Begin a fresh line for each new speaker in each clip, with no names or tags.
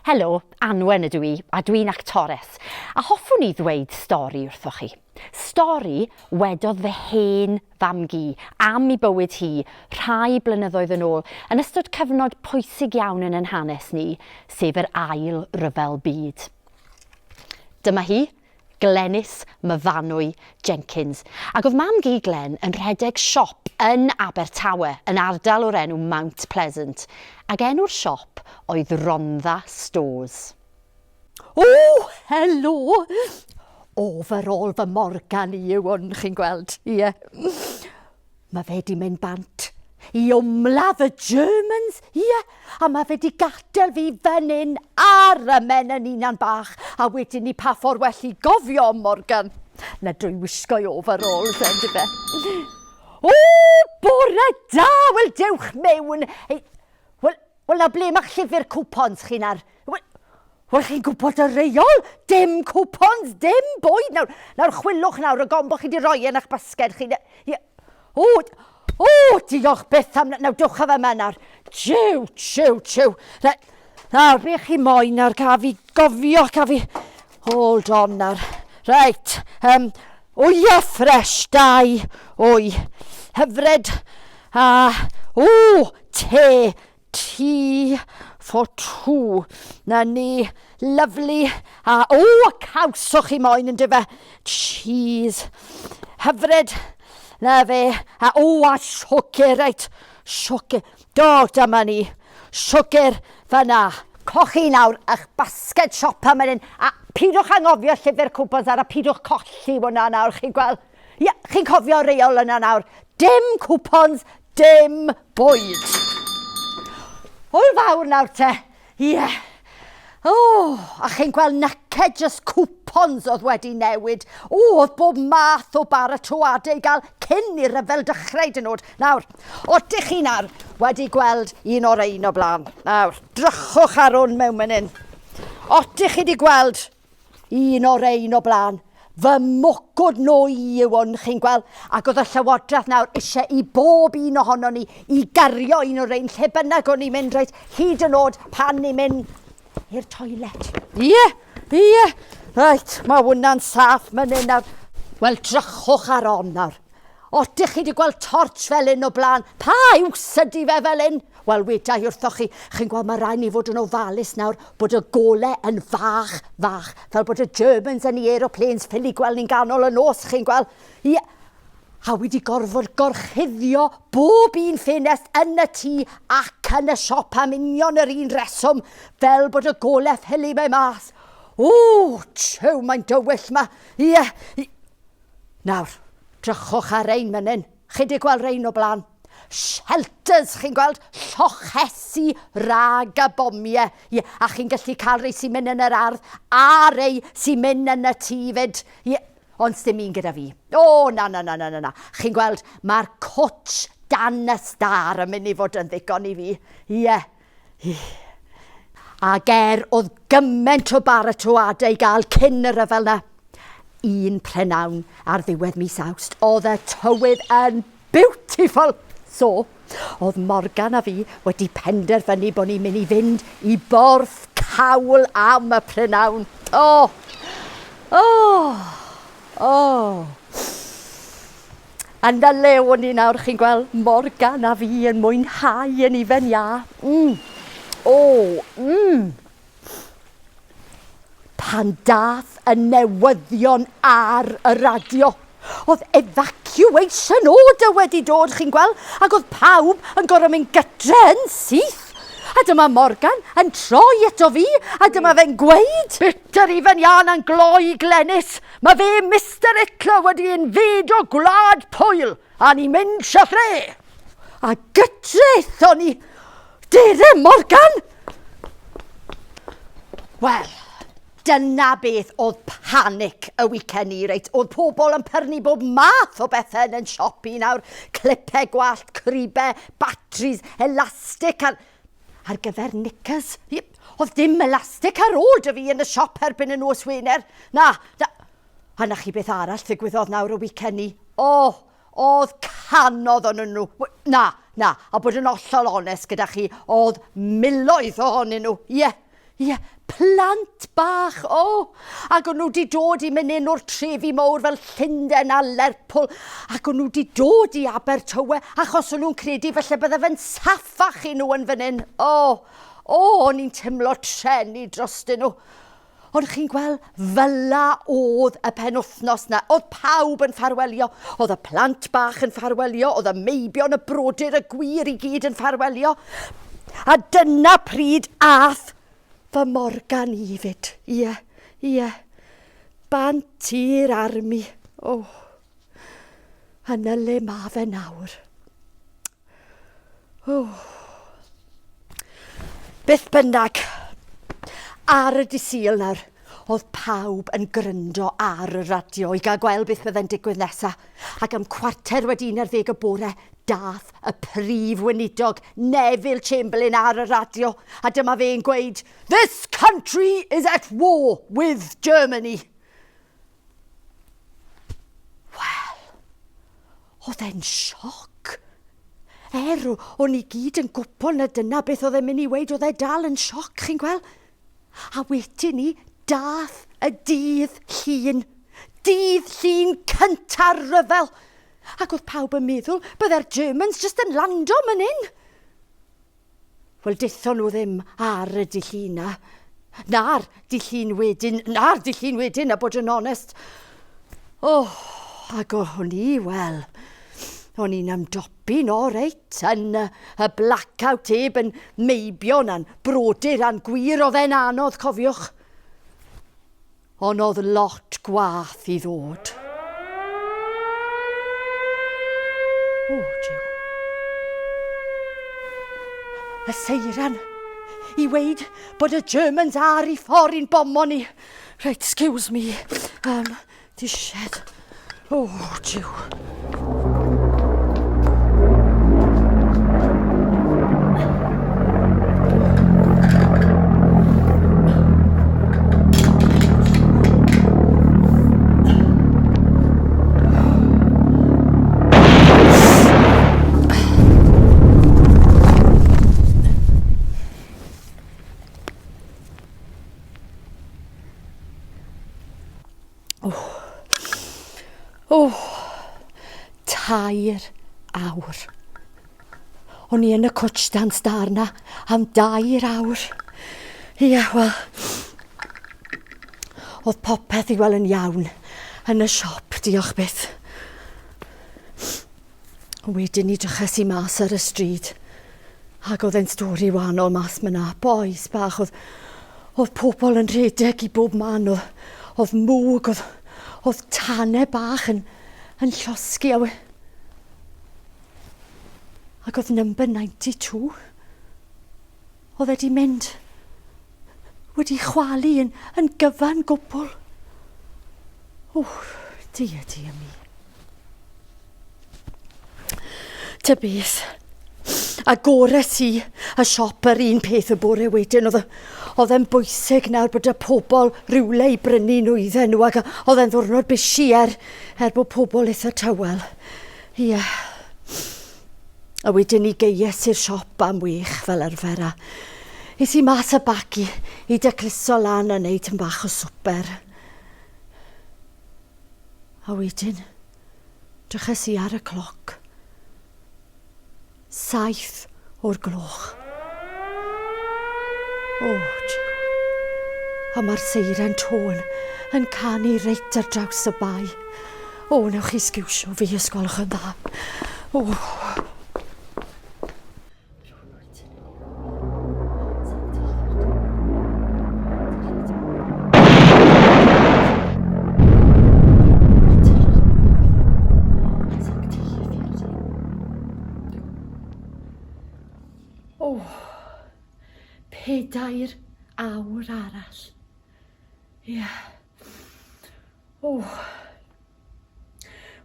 Helo, Anwen ydw i, a dwi'n actores, a hoffwn i ddweud stori wrthoch chi. Stori wedodd fy hen fam-gu am i bywyd hi rhai blynyddoedd yn ôl, yn ystod cyfnod pwysig iawn yn ein hanes ni, sef yr Ail Ryfel Byd. Dyma hi, Glenys Myfanwy Jenkins. Ac oedd mam-gu Glen yn rhedeg siop yn Abertawe, yn ardal o'r enw Mount Pleasant, ac enw'r siop oedd Rhondda Stores. O, helo! Overall fy Morgan i yw hwn, chi'n gweld, ie. Mae fe 'di mynd bant i ymladd y Germans, ie, a mae fe 'di gadael fi fan hyn ar y men yn hunan bach, a wedyn ni pa ffordd well i gofio am Morgan na drwy wisgo'i overalls, yndyfe? O, bore da! Wel, dewch mewn. Ei, wel, wel, na ble mae'ch llyfr cwpons chi nawr? Wel, Wel, chi'n gwybod y reol? Dim cwpons, dim bwyd. Nawr, nawr chwilwch nawr, y gom bod chi wedi rhoi yn eich basged chi. O, o, diolch byth am... Nawr, dewch â fe yma nawr. Jiw, jiw, jiw. Nawr, be chi moyn nawr, ca fi gofio, ca fi... Hold on nawr. Reit, um, wyau ffres, dau, wy. Hyfryd. A, o, te, Tea for two. Na ni. Lovely. A, o, a caws o'ch chi moyn yn dyfe. Cheese. Hyfryd. Na fe. A, o, a siwgr, reit. Siwgr. Do, dyma ni. Siwgr fyna. Cochi nawr eich basged siopa man hyn. A pidwch anghofio llyfr cwpons ar a pidwch colli hwnna nawr, chi'n gweld. Ie, chi'n cofio reol yna nawr. Dim cwpons, dim bwyd. Hwyl fawr nawr te. Ie. Yeah. O, oh, a chi'n gweld nace just cwpons oedd wedi newid. O, oedd bob math o baratoadau i gael cyn i'r rhyfel dechrau dyn nhw. Nawr, odych chi nawr wedi gweld un o'r ein o blaen? Nawr, drychwch ar hwn mewn mynd hyn. Odych chi wedi gweld Un o'r ein o blaen. Fy mwgwd nwy i yw hwn, chi'n gweld, ac oedd y Llywodraeth nawr eisiau i bob un ohonon ni i gario un o'r ein lle bynnag o'n i'n mynd, reit, hyd yn oed pan ni'n mynd i'r toilet. Ie, ie, reit, mae hwnna'n saff man hyn nawr. Wel, drychwch ar on nawr. Odych chi wedi gweld torch fel un o blaen? Pa iws ydy fe fel un? Wel, weda i wrthoch chi, chi'n gweld mae rhaid ni fod yn ofalus nawr bod y gole yn fach, fach, fel bod y Germans yn ei aeroplanes ffili gweld ni'n ganol y nos, chi'n gweld. Ie, a wedi gorfod gorchuddio bob un ffenest yn y tŷ ac yn y siop am union yr un reswm, fel bod y gole ffili mynd mas. O, tiw, mae'n dywyll ma. Ie, Nawr, drychwch ar rein fan hyn. Chi 'di gweld rein o blaen? Shelters, chi'n gweld? Llochesi rag y bomiau. Ie, a chi'n gallu cael rei sy'n mynd yn yr ardd a rei sy'n mynd yn y tŷ fyd. Ie, ond sdim un gyda fi. O, na, na, na, na, na, na. Chi'n gweld, mae'r cwtsh dan y star yn mynd i fod yn ddigon i fi. Ie. Ac er oedd gymaint o baratoadau i gael cyn y rhyfel 'na, un prynawn ar ddiwedd mis Awst, oedd y tywydd yn beautiful! So, oedd Morgan a fi wedi penderfynu bod ni'n mynd i fynd i Borth Cawl am y prynawn. O! O! O! A 'na le o'n i nawr, chi'n gweld, Morgan a fi yn mwynhau yn ufen iâ. Mm. O, mm. Pan dath y newyddion ar y radio, oedd evacuation order wedi dod, chi'n gweld, ac oedd pawb yn gorfod mynd gytre yn syth. A dyma Morgan yn troi ato fi, a dyma fe'n gweud, Bitter ufen iâ na'n gloi, Glenys, Mae fe Mister Hitler wedi invadio Gwlad Pwyl a ni'n mynd siaffre! A gytre aethon ni! Dere Morgan! Wel, dyna beth oedd panic y weekend ni, reit? Oedd pobl yn pyrnu bob math o bethau yn yn siop i nawr. Clipau gwallt, cribau, batris, elastic ar, ar gyfer knickers. Yep. Oedd dim elastic ar ôl 'da fi yn y siop erbyn y nos Wener. Na, na. A na chi beth arall ddigwyddodd nawr y weekend ni. O, oedd canodd o'n nhw. Na, na, a bod yn hollol onest gyda chi, oedd miloedd ohonyn nhw. Ie, yeah, Ie, plant bach, o! Ac o'n nhw wedi dod i mynd un o'r trefi mawr fel Llundain a Lerpwl, ac o'n nhw wedi dod i Abertawe achos o'n nhw'n credu falle bydde fe'n saffach i nhw yn fan hyn. O, o, o'n i'n teimlo treni drostyn nhw. Ond chi'n gweld, fela oedd y penwthnos na. Oedd pawb yn ffarwelio. Oedd y plant bach yn ffarwelio, oedd y meibion, y brodyr, y gwir i gyd yn ffarwelio. A dyna pryd ath fy Morgan i fyd. Ie, ie. Bant i'r armi. O. Oh. Yn y le ma fe nawr. Oh. Beth bynnag, ar y dydd Sul nawr, oedd pawb yn gryndo ar y radio i gael gweld beth fydde'n digwydd nesa. Ac am 11:15 y bore, dath y prif weinidog Neville Chamberlain ar y radio, a dyma fe'n gweud, This country is at war with Germany. Wel, oedd e'n sioc. Er, o'n i gyd yn gwybod na dyna beth oedd e'n mynd i weud, oedd e dal yn sioc, chi'n gweld? A wedyn ni, dath y dydd llun. Dydd llun cynta'r rhyfel. Ac oedd pawb yn meddwl bydde'r Germans jyst yn lando man hyn. Wel, dethon nhw ddim ar y dydd Llun 'na. Na'r dydd Llun wedyn, na'r dydd Llun wedyn, a bod yn onest. Oh, ac o'n i, wel, o'n i'n ymdopi'n oreit yn y blackout heb yn meibion a'n brodyr a'n gwir, oedd e'n anodd, cofiwch. Ond oedd lot gwath i ddod. O, jiw. Y seiran i weid bod y Germans ar i ffordd i'n bomo ni. Reit, excuse me. Um, Dished. O, jiw. Oh. Oh. 3 awr. O'n i yn y cwtsh dan star na am dair awr. Ie, wel, oedd popeth i weld yn iawn yn y siop, diolch byth. Wedyn ni dryches i mas ar y stryd ac oedd e'n stori wahanol mas myna. Bois bach, oedd, oedd pobl yn rhedeg i bob man, oedd, oedd mwg, oedd, oedd tanau bach yn, yn llosgi. A we... Ac oedd number 92, oedd e di mynd, wedi chwalu yn, yn gyfan gwbl. O, dear, dear me. Ta beth, agores i y siop yr un peth y bore wedyn. Oedd, oedd e'n bwysig nawr bod y pobl rhywle i brynu nwyddau nhw ac oedd e'n ddwrnod busy er, er bod pobl eitha tywel. Ie. Yeah. A wedyn i geies i'r siop am wych fel arfer a es i mas y bac i, i dacluso lan a neud yn bach o swper. A wedyn, dryches i ar y cloc. 7 o'r gloch. O, jiw. A mae'r seiren tôn yn canu reit ar draws y bae. O, newch chi sgiwsio fi os gwelwch yn dda. O. O, 4 awr arall. Ie. Yeah. O.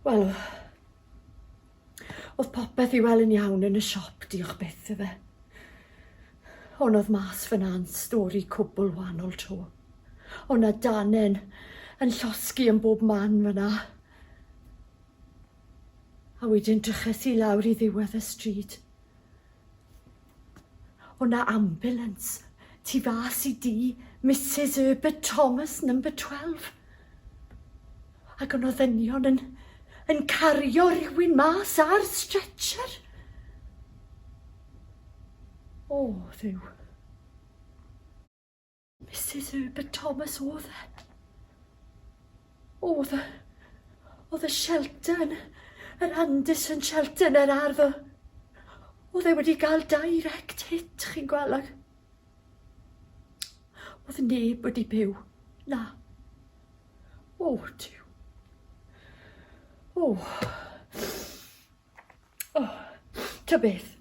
Wel, oedd popeth i weld yn iawn yn y siop, diolch byth i fe. Ond oedd mas fyna'n stori cwbl wahanol tro. O na danen yn llosgi yn bob man fyna. A wedyn dryches i lawr i ddiwedd y stryd. O na ambulance. Tu fas i dŷ Misus Herbert Thomas, number 12. Ac o'n ddynion yn, yn cario rhywun mas ar stretcher. O, ddiw. Misus Herbert Thomas oedd e. Oedd y... Oedd y shelter yn... Yr Anderson shelter yn yr ardd o... Oedd e wedi cael direct hit, chi'n gweld, ac... Oedd neb wedi byw. Na. O, Duw. O. Oh, ta beth.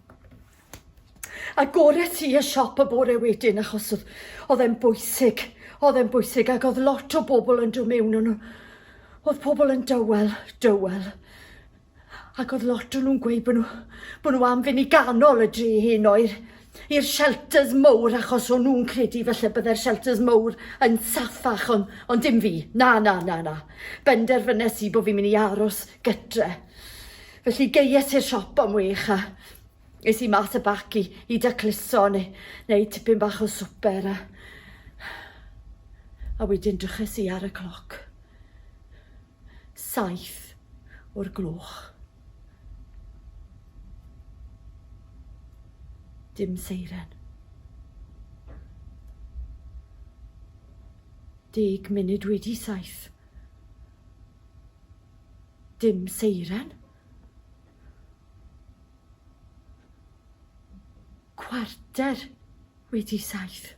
Agores i y siop y bore wedyn achos oedd, oedd e'n bwysig. Oedd e'n bwysig ac oedd lot o bobl yn dod mewn. O'n, oedd pobl yn dywel, dywel. Ac oedd lot o'n nhw'n gweud bod nhw, bod nhw am fynd i ganol y dre heno i'r, i'r shelters mowr achos o'n nhw'n credu falle byddai'r shelters mowr yn saffach ond, ond dim fi. Na, na, na, na. Benderfynes i bod fi'n mynd i aros gytre. Felly geies i'r siop am wech a es i mas y bac i, i dacluso neu, neu tipyn bach o swper a, a wedyn dryches i ar y cloc. 7 o'r gloch. Dim seiren. 7:10. Dim seiren. 7:15.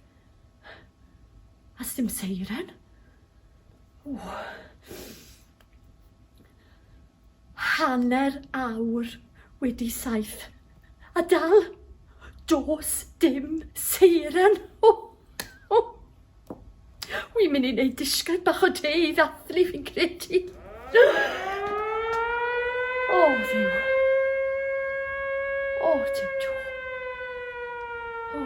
A sdim seiren. O. 7:30. A dal, does dim seiren. O. O. Wi'n mynd i wneud disged bach o te i ddathlu fi'n credu. O, ddiw. O, dim to. O.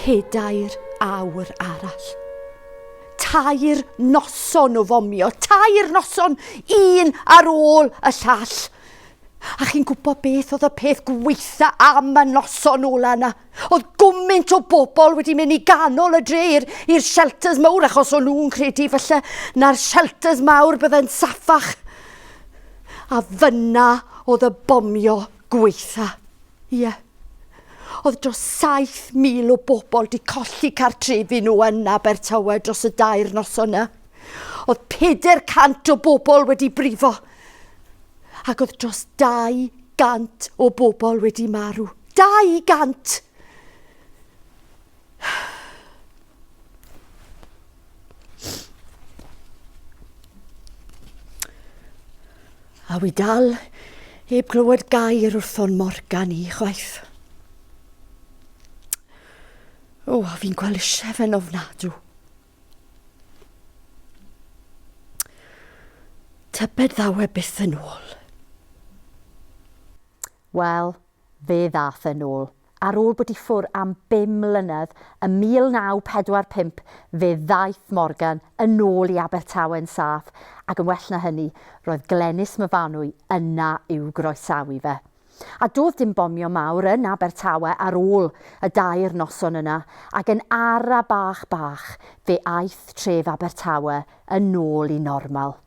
Pedair awr arall. Tair noson o fomio, tair noson, un ar ôl y llall. A chi'n gwybod beth oedd y peth gweitha am y noson ola yna? Oedd gwmynt o bobl wedi mynd i ganol y dre i'r shelters mawr achos o'n nhw'n credu falle na'r shelters mawr bydde'n saffach. A fyna oedd y bomio gweitha. Ie. Oedd dros 7,000 o bobl di colli cartrefi nhw yn Abertawe dros y dair noson yna. Oedd 400 o bobl wedi brifo. Ac oedd dros 200 o bobl wedi marw. 200! A wi dal heb glywed gair wrthon Morgan i chwaith. O, a fi'n gweld eisiau fe'n ofnadw. Tybed ddaw e byth yn ôl. Wel, fe ddath e'n ôl. Ar ôl bod i ffwr am bum mlynedd, ym 1945, fe ddaeth Morgan yn ôl i Abertawe'n saff, ac yn well na hynny, roedd Glenys Myfanwy yna i'w groesawu fe. A doedd dim bomio mawr yn Abertawe ar ôl y dair noson yna, ac yn ara bach bach, fe aeth tref Abertawe yn ôl i normal.